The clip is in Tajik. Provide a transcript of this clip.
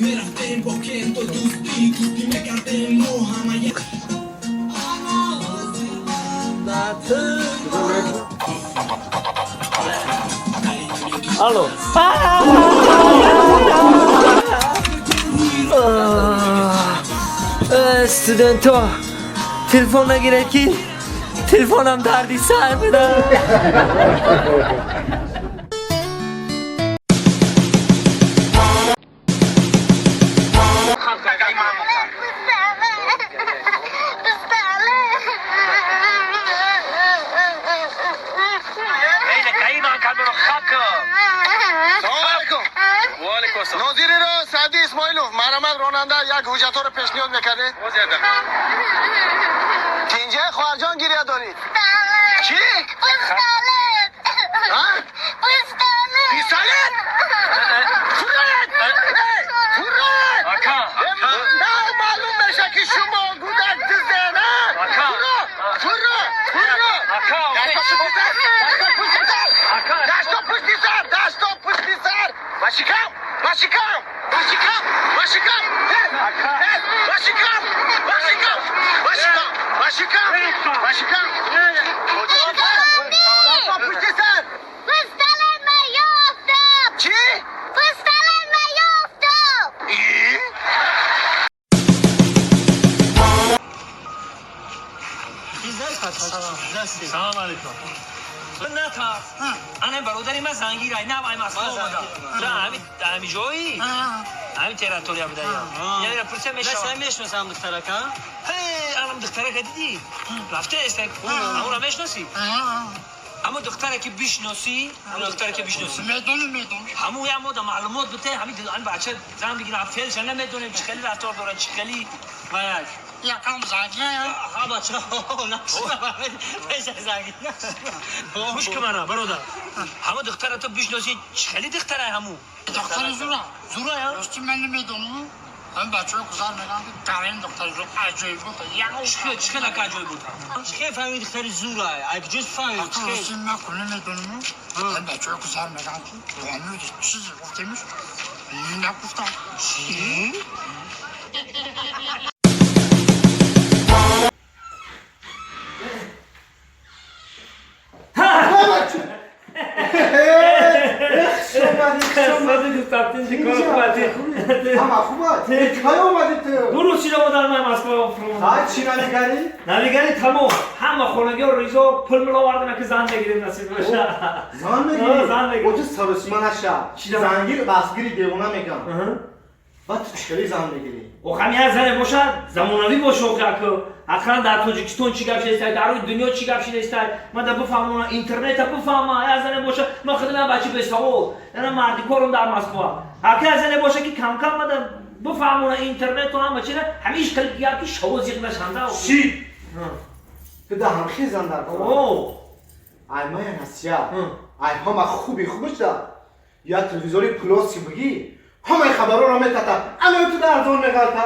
Мерафтем бо кенто дӯстӣ, дӯстӣ мекардем мо ҳама як. Алло. Студентҳо, телефон нагиред, ки телефонам дарди сар буда. Нозириро Саъди Исмоилов, марҳамат, ронанда, як ҳуҷҷатҳоро пешниҳод мекардед. Тинҷа, хоҳарҷон, гиря доред? Чӣ? Пистолет! А? Пистолет! Пистолет? Фурред! Фурред! На, маълум меша, ки шумо гудак дизден, а? Фурро! Фурро! Фурро! Дасто пушти сар! Дасто пушти сар! Дасто пушти сар! Дасто пушти сар! Ба шикам! Ба шикам! Ба шикам! Ба шикам! Ба шикам! Ба шикам! Ба шикам! Ба шикам! Ба шикам! Дасто пушти сар! Пистолет наёфтам! Чӣ? Пистолет наёфтам! И? Салом алейкум. Натарс. Ана бародари ман зангир ай нав ай Москва омада. Ами ами ҷои? Ами территория буда я. Яъне пурса мешава. Ман мешиносам духтарака. Ҳей, анам духтарака дидӣ? Рафта аст. Амура мешиносӣ? Аммо духтаре ки бишносӣ, ҳамон духтаре ки бишносӣ. Медонам, медонам. Ҳамун як мода маълумот бите, ҳамин ҳамин бача зан бигира, феълша намедонем, чӣ хеле рафтор дорад, чӣ хеле ва як. Якам зангир. Ҳа, бача, пеша зангир. Гӯш кун мана, бародар. Ҳамон духтара ту бишносӣ, чӣ хеле духтара ҳамун? Духтари зура. Зура я? Рости, ман намедонам. Ҳам бачаҳо гузар мегӯянд, ки дарин духтари зур аҷоиб буд. Чӣ хеле аҷоиб буд? Чӣ хел фаҳмиди, духтари зура? Ай куҷост фаҳмид? Чӣ хел? Рости, ман кунӣ медонам. Ҳам бачаҳо гузар мегӯянд, ки ҳамин чизе гуфтемиш, нагуфтам. Чӣ? Ҳама хуб аст? Кай омадӣ ту? Дуруст шид, омадан ман Москва. Ҳай, чӣ навигарӣ? Навигари тамом. Ҳама хонагиҳо ризо, пул миловардем, ки зан мегирем, насиб боша. Зан мегирӣ? Зан мегирем. Оҷи саросима наша. Зангир басгири девона мегам. Баъд ту чӣ хеле зан мегирӣ? Охам як зане бошад, замонавӣ боша, охи ақаллан дар Тоҷикистон чӣ гап шидастай, дар рӯи дунё чӣ гап шидастай, ман да бифаҳмона, интернета бифаҳма. Як зане боша, ман худам як бачи бесавод, яна мардикорам дар Москва. Ака, як зане боша, ки камкам ман да бифаҳмона интернету ҳама чира, ҳамиш хеле гап ки шаво зиқ нашанда. Шид! Ту да ҳамхел зан дар кор. О. Ай, мая насиҳат. Ай, ҳама хуби хубаш да як телевизори плоский бигӣ, ҳамаи хабарҳоро метата, ано ту дар арзон меғалта.